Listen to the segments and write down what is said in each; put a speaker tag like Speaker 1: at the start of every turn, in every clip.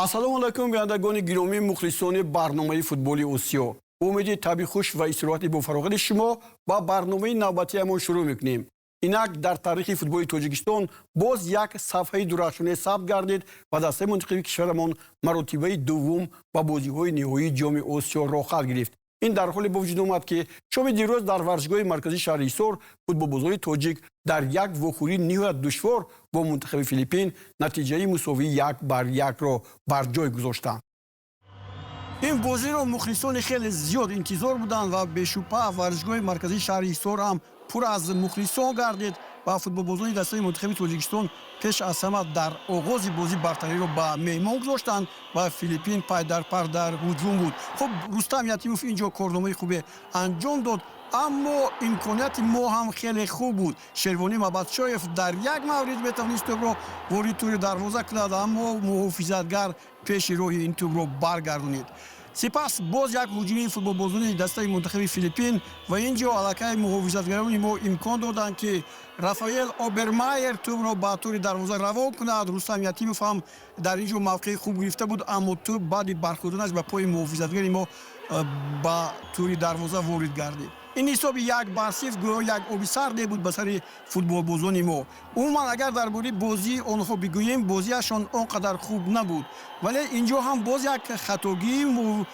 Speaker 1: Ассалому алайкум, бинандагони гиромӣ, мухлисони барномаи футболи Осиё. Умеди табъи хуш ва истироҳати бофароғати шумо ба барномаи навбатиамон шурӯъ мекунем. Инак дар таърихи футболи Тоҷикистон боз як сафҳаи дурахшоне сабт гардид ва дастаи мунтахаби кишварамон маротибаи дуввум ба бозиҳои ниҳоии Ҷоми Осиё роҳхат гирифт. Ин дар ҳоле ба вуҷуд омад, ки шоми дирӯз дар варзишгоҳи марказии шаҳри Ҳисор футболбозони тоҷик дар як вохӯрии ниҳоят душвор бо мунтахаби Филиппин натиҷаи мусовии 1-1-ро бар ҷой гузоштанд. Ин бозиро мухлисони хеле зиёд интизор буданд ва бешубҳа варзишгоҳи марказии шаҳри Ҳисор ҳам пур аз мухлисон гардид ва футболбозони дастаи мунтахаби Тоҷикистон пеш аз ҳама дар оғози бозӣ бартариро ба меҳмон гузоштанд ва Филиппин пай дар пар дар ҳуҷум буд. Хуб, Рустам Ятимов ин ҷо корномаи хубе анҷом дод, аммо имконияти мо ҳам хеле хуб буд. Шервонӣ Мабадшоев дар як маврид метавонист тӯбро ворид тӯри дарвоза кунад, аммо муҳофизатгар пеши роҳи ин тӯбро баргардонид. Сипас боз як ҳуҷуми футболбозони дастаи мунтахаби Филиппин ва ин ҷо аллакай муҳофизатгарони мо имкон доданд, ки Рафаэл Обермайер тӯбро ба тури дарвоза равон кунад. Рустам Ятимов ҳам дар ин ҷо мавқеи хуб гирифта буд, аммо тӯб баъди бархӯрданаш ба пои муҳофизатгари мо ба тури дарвоза ворид гардид. Ин ҳисоби 1-0 гӯё як оби сарде буд ба сари футболбозони мо. Умуман, агар дар бораи бозии онҳо бигӯем, бозиашон он қадар хуб набуд, вале ин ҷо ҳам боз як хатогии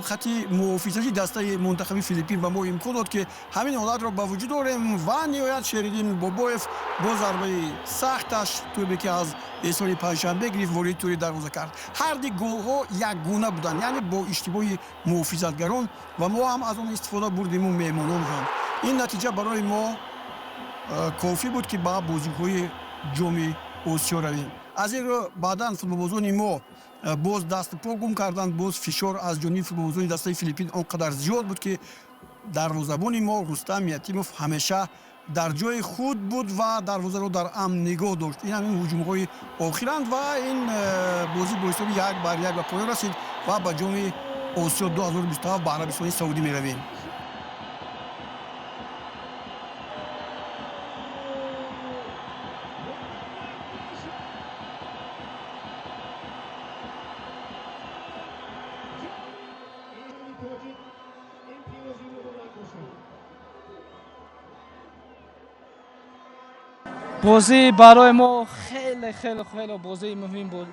Speaker 1: хати муҳофизати дастаи мунтахаби Филиппин ба мо имкон дод, ки ҳамин ҳолатро ба вуҷуд орем ва ниҳоят Шериддин Бобоев бо зарбаи сахташ тӯбе, ки аз Эҳсони Панҷшанбе гирифт, ворид тури дарвоза кард. Ҳарди голҳо якгуна буданд, яъне бо иштибоҳи муҳофизатгарон, ва мо ҳам аз он истифода бурдиму меҳмонон ҳам. Ин натиҷа барои мо кофӣ буд, ки ба бозиҳои Ҷоми Осиё равем. Аз ин рӯ баъдан футболбозони мо боз дасту по гум карданд. Боз фишор аз ҷониби футболбозони дастаи Филиппин он қадар зиёд буд, ки дарвозабони мо Рустам Ятимов ҳамеша дар ҷои худ буд ва дарвозаро дар амн нигоҳ дошт. Ин ҳамин ҳуҷумҳои охиранд ва ин бозӣ бо ҳисоби 1-1 ба поён расид ва ба Ҷоми Осиё 2027 ба Арабистони Саудӣ меравем.
Speaker 2: Бозӣ барои мо хеле хеле хеле бозии муҳим буд.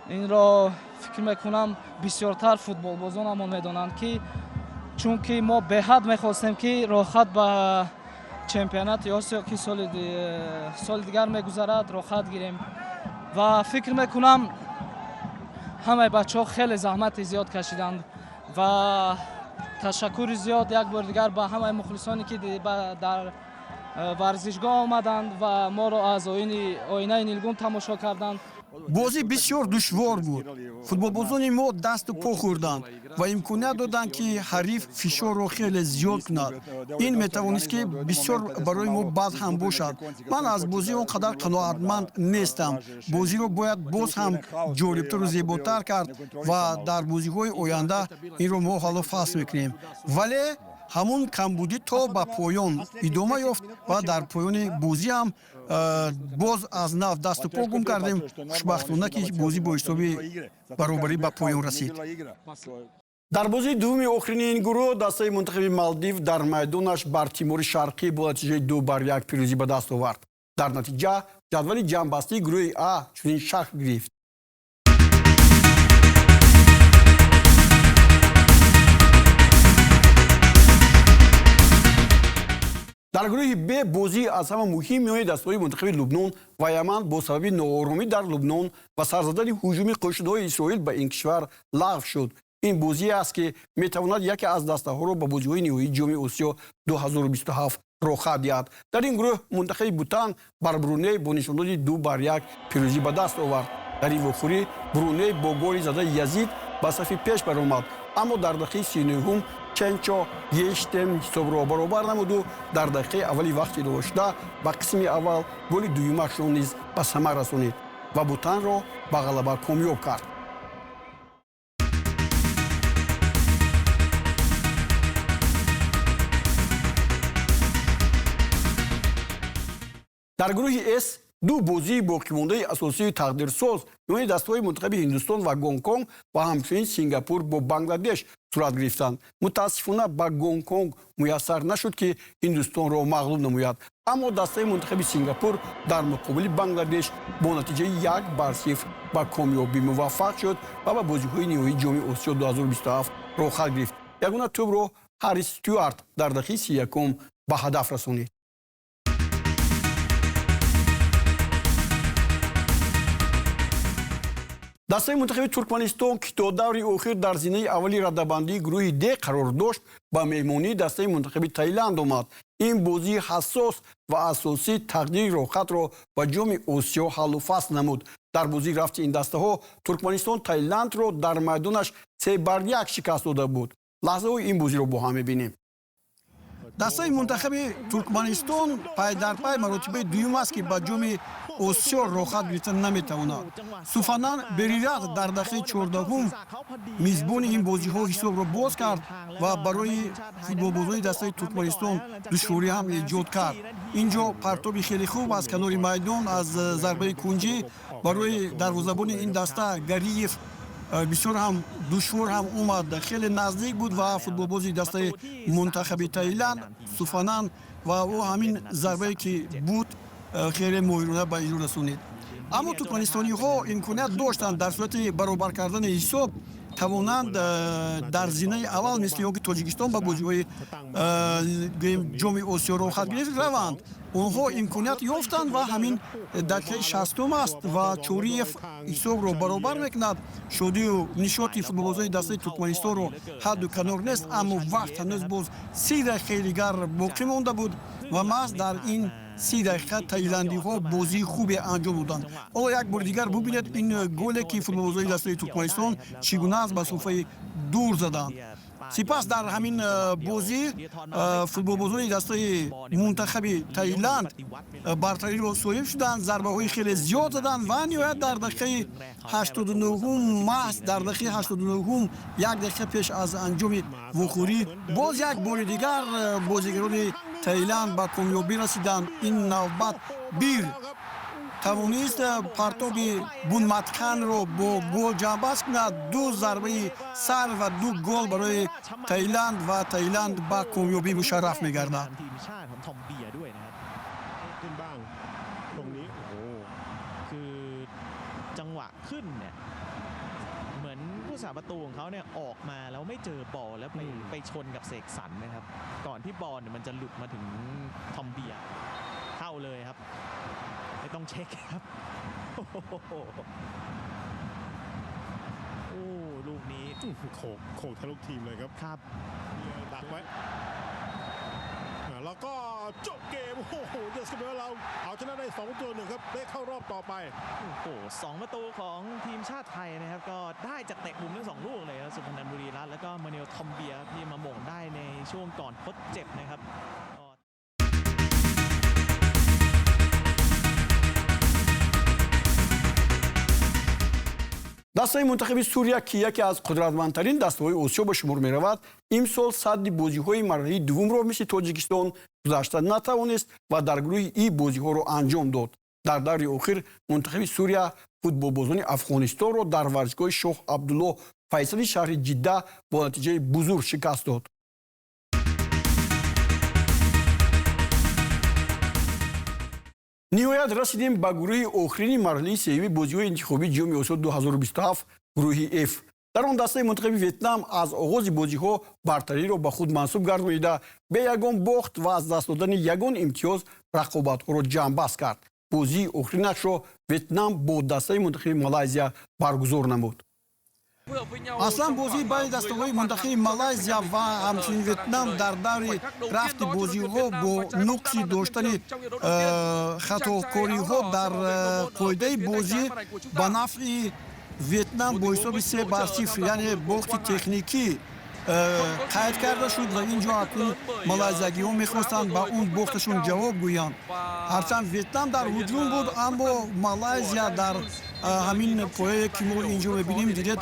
Speaker 2: Инро фикр мекунам, бисёртар футболбозонамон медонанд, ки чунки мо беҳад мехостем, ки роҳхат ба чемпионати Осиё, ки соли дигар мегузарад, роҳхат гирем, ва фикр мекунам, ҳамаи бачаҳо хеле заҳмати зиёд кашиданд ва ташаккури зиёд як бори дигар ба ҳамаи мухлисоне, ки дар варзишгоҳ омаданд ва моро аз оинаи нилгун тамошо карданд.
Speaker 1: Бозӣ бисёр душвор буд. Футболбозони мо дасту по хӯрданд ва имконият доданд, ки ҳариф фишорро хеле зиёд кунад. Ин метавонист, ки бисёр барои мо бад ҳам бошад. Ман аз бозӣ он қадар қаноатманд нестам. Бозиро бояд боз ҳам ҷолибтару зеботар кард ва дар бозиҳои оянда инро мо ҳаллу фасл мекунем, вале ҳамун камбудӣ то ба поён идома ёфт ва дар поёни бозӣ ҳам боз аз нав дасту по гум кардем. Хушбахтона, ки бозӣ бо ҳисоби баробарӣ ба поён расид. Дар бозии дуввуми охирини ин гурӯҳ дастаи мунтахаби Малдив дар майдонаш бар Тимори Шарқӣ бо натиҷаи 2-1 пирӯзӣ ба даст овард. Дар натиҷа ҷадвали ҷамъбастии гурӯҳи А чунин шакл гирифт. Дар гурӯҳи Б бозии аз ҳама муҳим миёни дастаҳои мунтахаби Лубнон ва Яман бо сабаби нооромӣ дар Лубнон ва сар задани ҳуҷуми қӯшунҳои Исроил ба ин кишвар лағв шуд. Ин бозие аст, ки метавонад яке аз дастаҳоро ба бозиҳои ниҳоии Ҷоми Осиё 2027 роҳхат диҳад. Дар ин гурӯҳ мунтахаби Бутан бар Бруней бо нишондоди 2-1 пирӯзӣ ба даст овард. Дар ин вохӯрӣ Бруней бо голи задаи Язид ба сафи пеш баромад, аммо дар дақиқаи 39-ум Ченчо Ештем ҳисобро баробар намуду дар дақиқаи аввали вақти иловашуда ба қисми аввал голи дуюмашро низ ба самар расонид ва Бутанро ба ғалаба комёб кард. Дар гурӯҳи С Ду бозии боқимондаи асосии тақдирсоз миёни дастаҳои мунтахаби Ҳиндустон ва Гонконг ва ҳамчунин Сингапур бо Бангладеш сурат гирифтанд. Мутаассифона, ба Гонконг муяссар нашуд, ки Ҳиндустонро мағлуб намояд, аммо дастаи мунтахаби Сингапур дар муқобили Бангладеш бо натиҷаи 1-0 ба комёбӣ муваффақ шуд ва ба бозиҳои ниҳоии Ҷоми Осиё 2027 роҳхат гирифт. Ягона тӯбро Ҳаррис Стюарт дар дақиқаи 31-ум ба ҳадаф расонид. Дастаи мунтахаби Туркманистон, ки то даври охир дар зинаи аввали радабандии гурӯҳи Д қарор дошт, ба меҳмонии дастаи мунтахаби Таиланд омад. Ин бозии ҳассос ва асосӣ тақдири роҳхатро ба Ҷоми Осиё ҳаллу фасл намуд. Дар бозии рафти ин дастаҳо Туркманистон Таиландро дар майдонаш 3-1 шикаст дода буд. Лаҳзаҳои ин бозиро бо ҳам мебинем. Дастаи мунтахаби Туркманистон пай дар пай маротибаи дуюм аст, ки ба Ҷоми Осиё роҳхат гирифта наметавонад. Суфанан Берират дар дақиқаи 14-ум мизбони ин бозиҳо ҳисобро боз кард ва барои футболбозони дастаи Туркманистон душворӣ ҳам эҷод кард. Ин ҷо партоби хеле хуб аз канори майдон, аз зарбаи кунҷӣ барои дарвозабони ин даста Гариев бисёр ҳам душвор ҳам омад, хеле наздик буд ва футболбози дастаи мунтахаби Таиланд Суфанан ва ӯ ҳамин зарбае ки буд, хеле моҳирона ба иҷро расонид. Аммо туркманистониҳо имконият доштанд, дар сурати баробар кардани ҳисоб тавонанд дар зинаи аввал, мисли он ки Тоҷикистон ба бозиҳои Ҷоми Осиё роҳхат гирифт, раванд. Онҳо имконият ёфтанд ва ҳамин дақиқаи 60-ум аст ва Чориев ҳисобро баробар мекунад. Шодию нишоти футболбозони дастаи Туркманистонро ҳадду канор нест, аммо вақт ҳанӯз боз 30 дақиқаи дигар боқӣ монда буд ва маҳз дар ин 30 дақиқа таиландиҳо бозии хубе анҷом доданд. Ҳоло як бори дигар бубинед ин голе, ки футболбозони дастаи Туркманистон чӣ гуна аз масофаи дур заданд. Сипас дар ҳамин бозӣ футболбозони дастаи мунтахаби Таиланд бартариро соҳиб шуданд, зарбаҳои хеле зиёд заданд ва ниҳоят дар дақиқаи 89-ум, маҳз дар дақиқаи 89-ум, як дақиқа пеш аз анҷоми вохӯрӣ, боз як бори дигар бозигарони Таиланд ба комёбӣ расиданд. Ин навбат Бир тавонист партоби Бунматканро бо гол ҷамъбаст кунад. Ду зарбаи сар ва ду гол барои Таиланд ва Таиланд ба комёбӣ мушарраф мегардад.
Speaker 3: ผู้สาประตูของเขาเนี่ยออกมาแล้วไม่เจอบอลแล้วไปชนกับเสกสรรนะครับก่อนที่บอลเนี่ยมันจะหลุดมาถึงทอมเบียเข้าเลยครับไม่ต้องเช็คครับโอ้ลูกนี้
Speaker 4: โขกทะลุทีมเลยครับ
Speaker 3: ครับ
Speaker 4: ดักไว้แล้วก็จบเกมโอ้โหเดสเบลเราเอาชนะได้2-1ครับได้เข้ารอบต่อไป
Speaker 3: โอ้โห2ประตูของทีมชาติไทยนะครับก็ได้จากเตะมุมทั้ง2ลูกเลยครับสุพรรณบุรีรัตน์แล้วก็มาเนลทอมเบียที่มาหม่งได้ในช่วงก่อนทดเจ็บนะครับ
Speaker 1: Дастаи мунтахаби Сурия, ки яке аз қудратмандтарин дастаҳои Осиё ба шумор меравад, имсол садди бозиҳои марҳилаи дуввумро мисли Тоҷикистон гузашта натавонист ва дар гурӯҳи И бозиҳоро анҷом дод. Дар даври охир мунтахаби Сурия футболбозони Афғонистонро дар варзишгоҳи Шоҳ Абдуллоҳ Файсали шаҳри Ҷидда бо натиҷаи бузург шикаст дод. Ниҳоят расидем ба гурӯҳи охирини марҳилаи сеюми бозиҳои интихобии Ҷоми Осиё 2027, гурӯҳи Ф. Дар он дастаи мунтахаби Ветнам аз оғози бозиҳо бартариро ба худ мансуб гардонида, бе ягон бохт ва аз даст додани ягон имтиёз рақобатҳоро ҷамъбаст кард. Бозии охиринашро Ветнам бо дастаи мунтахаби Малайзия баргузор намуд. Аслан бозии байни дастаҳои мунтахаби Малайзия ва ҳамчунин Ветнам дар даври рафти бозиҳо бо нуқси доштани хатокориҳо дар қоидаи бозӣ ба нафъи Ветнам бо ҳисоби 3-0, яъне бохти техникӣ қайд карда шуд ва ин ҷо акнун малайзиягиҳо мехостанд ба он бохташон ҷавоб гӯянд. Ҳарчанд Ветнам дар ҳуҷум буд, аммо Малайзия дар ҳамин пояе ки мо ин ҷо мебинем, дидед,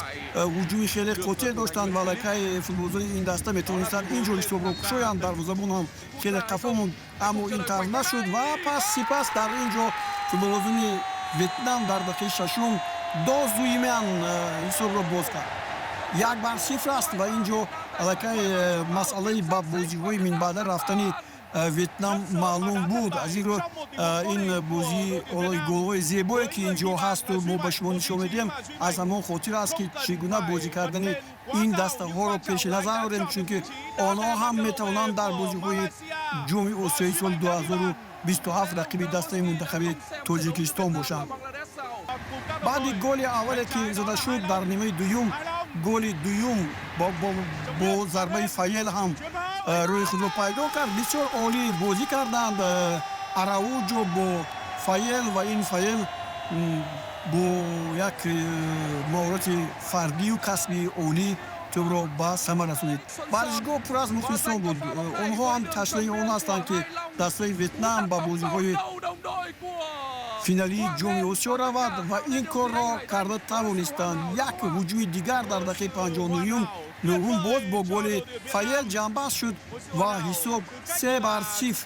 Speaker 1: ҳуҷуми хеле қотил доштанд ва аллакай футболбозони ин даста метавонистанд ин ҷо ҳисобро кушоянд. Дарвозабон ҳам хеле қафо монд, аммо ин тавр нашуд ва пас сипас дар ин ҷо Футболбозони Ветнам дар дақиқаи шашум До Зуимян ҳисобро боз кард. 1-0 аст ва ин ҷо аллакай масъалаи ба бозиҳои минбаъда рафтани Ветнам маълум буд. Аз ин рӯ ин бозии голҳои зебое, ки ин ҷо ҳасту мо ба шумо нишон медиҳем, аз ҳамон хотир аст, ки чӣ гуна бозӣ кардани ин дастаҳоро пеши назар орем, чунки онҳо ҳам метавонанд дар бозиҳои Ҷоми Осиёи соли 2027 рақиби дастаи мунтахаби Тоҷикистон бошанд. Баъди голи аввале, ки зада шуд, дар нимаи дуюм голи дуюм бо зарбаи Фаел ҳам рӯи худро пайдо кард. Бисёр олӣ бозӣ карданд Арауҷо бо Фаел ва ин Фаел бо як маҳорати фардию касби олӣ тӯбро ба самар расонид. Варзишгоҳ пур аз мухлисон буд. Онҳо ҳам ташнаи он ҳастанд, ки дастаи Ветнам ба бозиҳои финалии Ҷоми Осиё равад ва ин корро карда тавонистанд. Як ҳуҷуми дигар дар дақиқаи 59-ум нуҳум боз бо голи Фаел ҷамъбаст шуд ва ҳисоб 3-0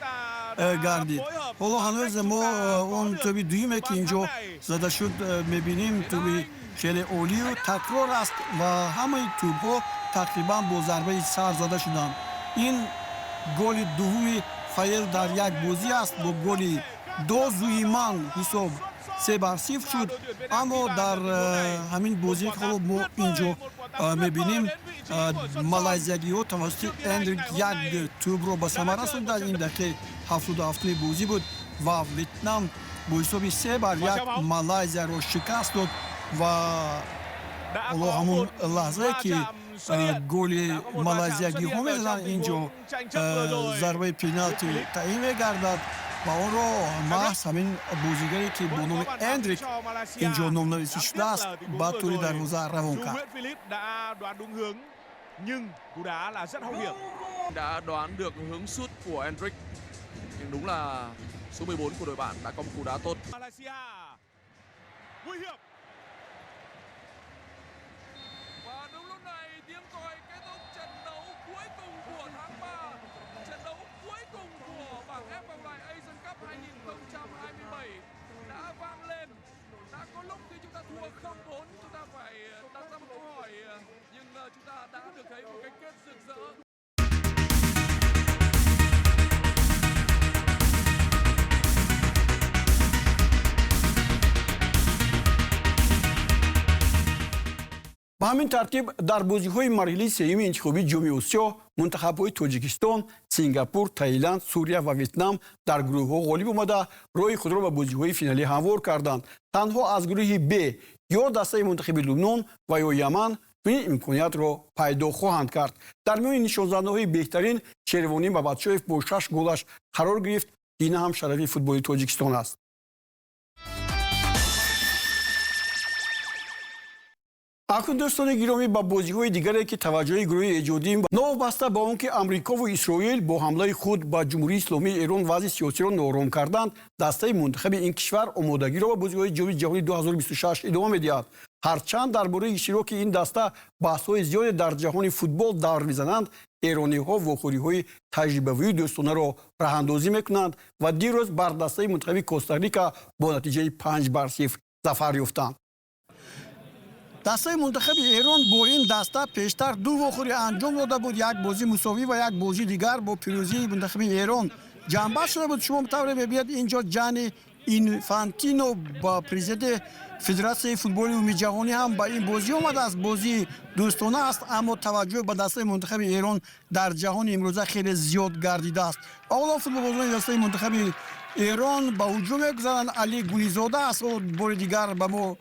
Speaker 1: гардид. Ҳоло ҳанӯз мо он тӯби дуюме, ки ин ҷо зада шуд, мебинем. Тӯби хеле олию такрор аст ва ҳамаи тӯбҳо тақрибан бо зарбаи сар зада шуданд. Ин голи дуввуми Фаел дар як бозӣ аст. Бо голи До Зуиман ҳисоб 3-0 шуд. Аммо дар ҳамин бозие, ки ҳоло мо ин ҷо мебинем, малайзиягиҳо тавассути Эндрик як тӯбро ба самар расонданд. Ин дақиқаи 77-уми бозӣ буд ва Ветнам бо ҳисоби 3-1 Малайзияро шикаст дод. Ва ҳоло ҳамон лаҳзае, ки голи малайзиягиҳо мезананд, ин ҷо зарбаи пеналти таъин мегардад ва онро маҳз ҳамин бозигаре, ки бо номи Эндрик ин ҷо номнависӣ шудааст, ба тӯри дарвоза равон кард.
Speaker 5: Nhưng cú đá là rất hung hiểm.
Speaker 6: Đã đoán được hướng sút của Endrick. Nhưng đúng là số 14 của đội bạn đã có một cú đá tốt.
Speaker 5: Malaysia. Nguy hiểm.
Speaker 6: Và đúng lúc này tiếng còi kết thúc trận đấu cuối cùng của tháng 3, trận đấu cuối cùng của bảng F vòng loại Asian Cup 2027 đã vang lên. Đã có lúc khi chúng ta thua 0-4, chúng ta phải đặt ra một câu hỏi, nhưng chúng ta đã được thấy một cái kết rực rỡ.
Speaker 1: Ба ҳамин тартиб, дар бозиҳои марҳилаи сеюми интихобии Ҷоми Осиё мунтахабҳои Тоҷикистон, Сингапур, Таиланд, Сурия ва Ветнам дар гурӯҳҳо ғолиб омада, роҳи худро ба бозиҳои финалӣ ҳамвор карданд. Танҳо аз гурӯҳи Б ё дастаи мунтахаби Лубнон ва ё Яман чунин имкониятро пайдо хоҳанд кард. Дар миёни нишонзандаҳои беҳтарин Шервонӣ Мабадшоев бо шаш голаш қарор гирифт. Ин ҳам шарафи футболи Тоҷикистон аст. Акнун, дӯстони гиромӣ, ба бозиҳои дигаре, ки таваҷҷӯҳи гурӯҳи эҷодӣ. Новобаста ба он ки Амрикову Исроил бо ҳамлаи худ ба Ҷумҳурии Исломии Эрон вазъи сиёсиро ноором карданд, дастаи мунтахаби ин кишвар омодагиро ба бозиҳои Ҷоми ҷаҳони 2026 идома медиҳад. Ҳарчанд дар бораи иштироки ин даста баҳсҳои зиёде дар ҷаҳони футбол давр мезананд, эрониҳо вохӯриҳои таҷрибавию дӯстонаро раҳандозӣ мекунанд ва дирӯз бар дастаи мунтахаби Коста-Рика бо натиҷаи 5-0 зафар ёфтанд. Дастаи мунтахаби Эрон бо ин даста пештар ду вохӯрӣ анҷом дода буд. Як бозӣ мусовӣ ва як бозии дигар бо пирӯзии мунтахаби Эрон ҷамъбаст шуда буд. Шумо тавре мебинед, ин ҷо Ҷани Инфантино ба президенти Федератсияи футболи умумиҷаҳонӣ ҳам ба ин бозӣ омадааст. Бозии дӯстона аст, аммо таваҷҷӯҳ ба дастаи мунтахаби Эрон дар ҷаҳони имрӯза хеле зиёд гардидааст. Ва ҳоло футболбозони дастаи мунтахаби Эрон ба ҳуҷум мегузаранд. Али Гулизода аст. Бори дигар ба мо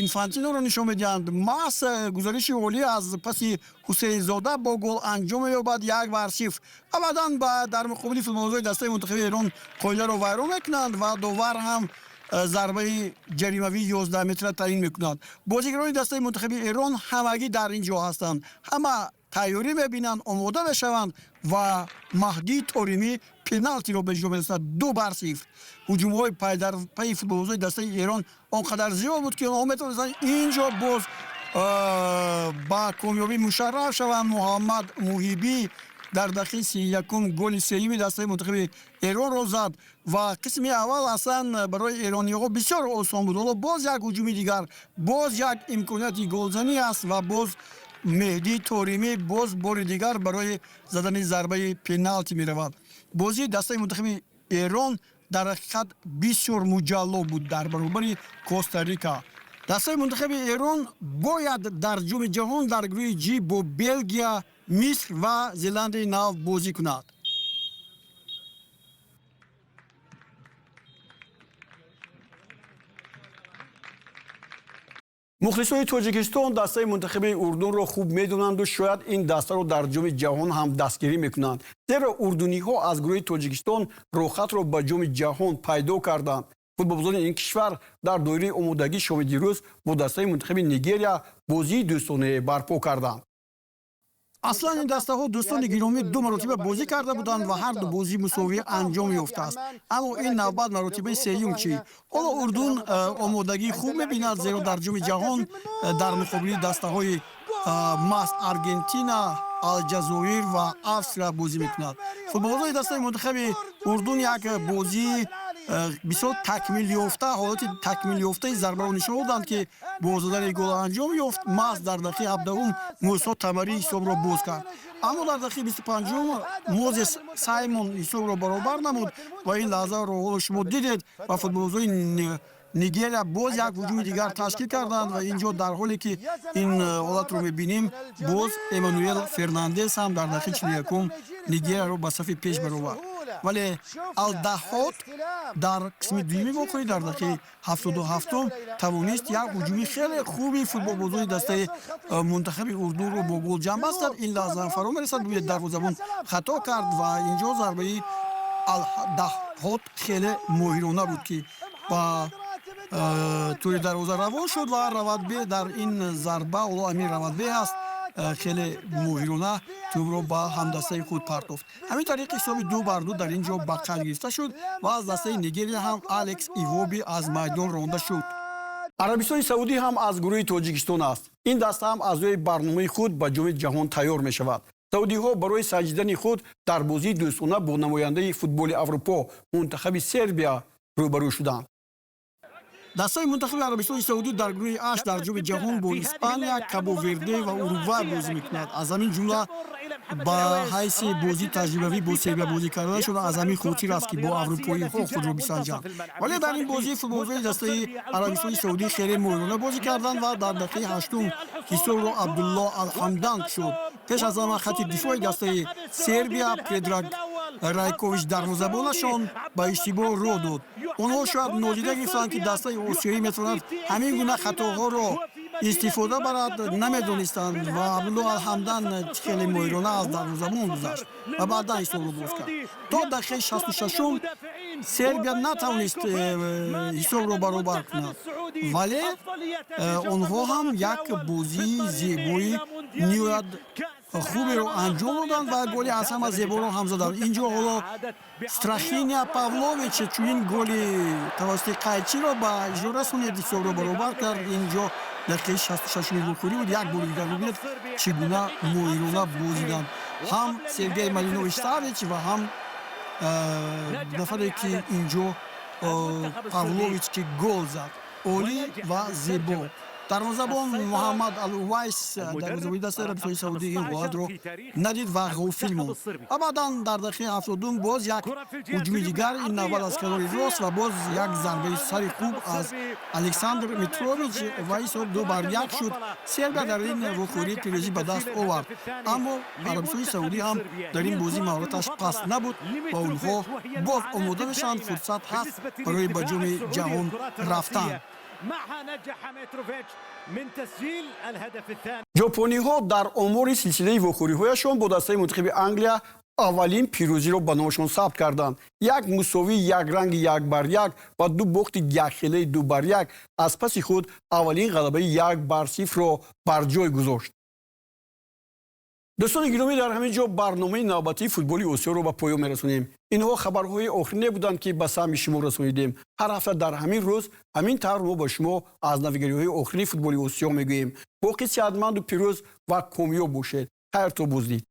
Speaker 1: Инфантиноро нишон медиҳанд. Маҳз гузариши олӣ аз паси Ҳусейнзода бо гол анҷом меёбад, 1-0. Ва баъдан дар муқобили футболбозони дастаи мунтахаби Эрон қоидаро вайрон мекунанд ва довар ҳам зарбаи ҷаримавии 11 метра таъин мекунанд. Бозигарони дастаи мунтахаби Эрон ҳамагӣ дар ин ҷо ҳастанд, ҳама тайёрӣ мебинанд, омода мешаванд ва Маҳдии Торимӣ пеналтиро ба иҷро мерасонад, 2-0. Ҳуҷумҳои пайдарпайи футболбозони дастаи Эрон он қадар зиёд буд, ки онҳо метавонистанд ин ҷо боз ба комёбӣ мушарраф шаванд. Муҳаммад Муҳибӣ Дар дақиқаи 31 голи сеюми дастаи мунтахаби Эронро зад ва қисми аввал аслан барои эрониҳо бисёр осон буд. Ҳоло боз як ҳуҷуми дигар, боз як имконияти голзанӣ аст ва боз Меҳдӣ Торимӣ боз бори дигар барои задани зарбаи пеналти меравад. Бозии дастаи мунтахаби Эрон дар ҳақиқат бисёр муҷалло буд дар баробари Коста-Рика. Дастаи мунтахаби Эрон бояд дар Ҷоми ҷаҳон дар гурӯҳи Ҷи бо Белгия, Миср ва Зеландияи Нав бозӣ кунад. Мухлисони Тоҷикистон дастаи мунтахаби Урдунро хуб медонанду шояд ин дастаро дар Ҷоми ҷаҳон ҳам дастгирӣ мекунанд, зеро урдуниҳо аз гурӯҳи Тоҷикистон роҳхатро ба Ҷоми ҷаҳон пайдо карданд. Футболбозони ин кишвар дар доираи омодагӣ шоми дирӯз бо дастаи мунтахаби Нигерия бозии дӯстонае барпо карданд. Аслан ин дастаҳо, дӯстони гиромӣ, ду маротиба бозӣ карда буданд ва ҳар ду бозӣ мусовӣ анҷом ёфтааст. Аммо ин навбат маротибаи сеюм чӣ? Ҳоло Урдун омодагии хуб мебинад, зеро дар Ҷоми ҷаҳон дар муқобили дастаҳои маҳз Аргентина, Алҷазоир ва Австрия бозӣ мекунад. Футболбозони дастаи мунтахаби Урдун як бозии бисёр такмилёфта, ҳолати такмилёфтаи зарбаро нишон доданд, ки бо задани гол анҷом ёфт. Маҳз дар дақиқаи 17 Мусо Тамарӣ ҳисобро боз кард. Аммо дар дақиқаи 25 Мозес Саймон ҳисобро баробар намуд ва ин лаҳзаро ҳоло шумо дидед ва футболбозони Нигерия боз як ҳуҷуми дигар ташкил карданд ва ин ҷо дар ҳоле ки ин ҳолатро мебинем, боз Эммануэл Фернандес ҳам дар дақиқаи 41 Нигерияро ба сафи пеш баровард. Вале Алдаҳот дар қисми дуюми вохӯрӣ дар дақиқаи 77 тавонист як ҳуҷуми хеле хуби футболбозони дастаи мунтахаби Урдунро бо гол ҷамъбаст кард. Ин лаҳза фаро мерасад, бубинед, дарвозабон хато кард ва ин ҷо зарбаи Алдаҳот хеле моҳирона буд, ки ба тӯри дарвоза равон шуд ва Равадбе дар ин зарба, ҳоло Амир Равадбе аст, хеле моҳирона тӯбро ба ҳамдастаи худ партофт. Ҳамин тариқ ҳисоби 2-2 дар ин ҷо ба қайд гирифта шуд ва аз дастаи Нигерия ҳам Алекс Ивоби аз майдон ронда шуд. Арабистони Саудӣ ҳам аз гурӯҳи Тоҷикистон аст. Ин даста ҳам аз рӯи барномаи худ ба Ҷоми ҷаҳон тайёр мешавад. Саудиҳо барои санҷидани худ дар бозии дӯстона бо намояндаи футболи Аврупо мунтахаби Сербия рӯбарӯ шуданд. Дастаи мунтахаби Арабистони Саудӣ дар гурӯҳи Аш дар Ҷоми ҷаҳон бо Испания, Кабо-Верде ва Уругвай бозӣ мекунад. Аз ҳамин ҷумла ба ҳайси бозии таҷрибавӣ бо Сербия бозӣ карда шуда, аз ҳамин хотир аст, ки бо аврупоиҳо худро бисанҷанд. Вале дар ин бозӣ футболбозони дастаи Арабистони Саудӣ хеле моҳирона бозӣ карданд ва дар дақиқаи 8 ҳисобро Абдулло Алҳамдан шуд. Пеш аз ҳама хати дифои дастаи Сербия Предраг Райкович дарвозабонашон ба иштибоҳ роҳ дод. Онҳо шояд нодида гирифтанд, ки дастаи осиёӣ метавонад ҳамин гуна хатоҳоро истифода барад, намедонистанд ва Абдулло Алҳамдан хеле моҳирона аз дарвозабон гузашт ва баъдан ҳисобро боз кард. То дақиқаи 66 Сербия натавонист ҳисобро баробар кунад, вале онҳо ҳам як бозии зебои ниҳоят хуберо анҷом доданд ва голи аз ҳама зеборо ҳам заданд. Ин ҷо ҳоло Страхиня Павлович чунин голи тавассути қайчиро ба иҷро расонид, ҳисобро баробар кард. Ин ҷо дақиқаи 66 вохӯрӣ буд. Як бори дигар бубинед, чӣ гуна моҳирона бозиданд ҳам Сергей Малинович Савич ва ҳам нафаре, ки ин ҷо Павлович, ки гол зад, олӣ ва зебо. Дарвозабон Муҳаммад Алувайс, дарвозабони дастаи Арабистони Саудӣ, ин ҳолатро надид ва ғофил монд. Ва баъдан дар дақиқаи 72 боз як ҳуҷуми дигар, ин навбат аз канори рост ва боз як зарбаи сари хуб аз Александр Митрович ва ҳисоб 2-1 шуд. Сербия дар ин вохӯрӣ пирӯзӣ ба даст овард, аммо Арабистони Саудӣ ҳам дар ин бозӣ маҳораташ паст набуд ва онҳо боз омода мешаванд, фурсат ҳаст барои ба Ҷоми ҷаҳон рафтан. Ҷопониҳо дар омори силсилаи вохӯриҳояшон бо дастаи мунтахаби Англия аввалин пирӯзиро ба номашон сабт карданд. Як мусовии якранги 1-1 ва ду бохти якхелаи 2-1 аз паси худ аввалин ғалабаи 1-0-ро бар ҷой гузошт. Дӯстони гиромӣ, дар ҳамин ҷо барномаи навбатии футболи Осиёро ба поён мерасонем. Инҳо хабарҳои охирине буданд, ки ба самъи шумо расонидем. Ҳар ҳафта дар ҳамин рӯз ҳамин тавр мо ба шумо аз навигариҳои охирини футболи Осиё мегӯем. Боқӣ сеҳатманду пирӯз ва комёб бошед. Хайр то боздид.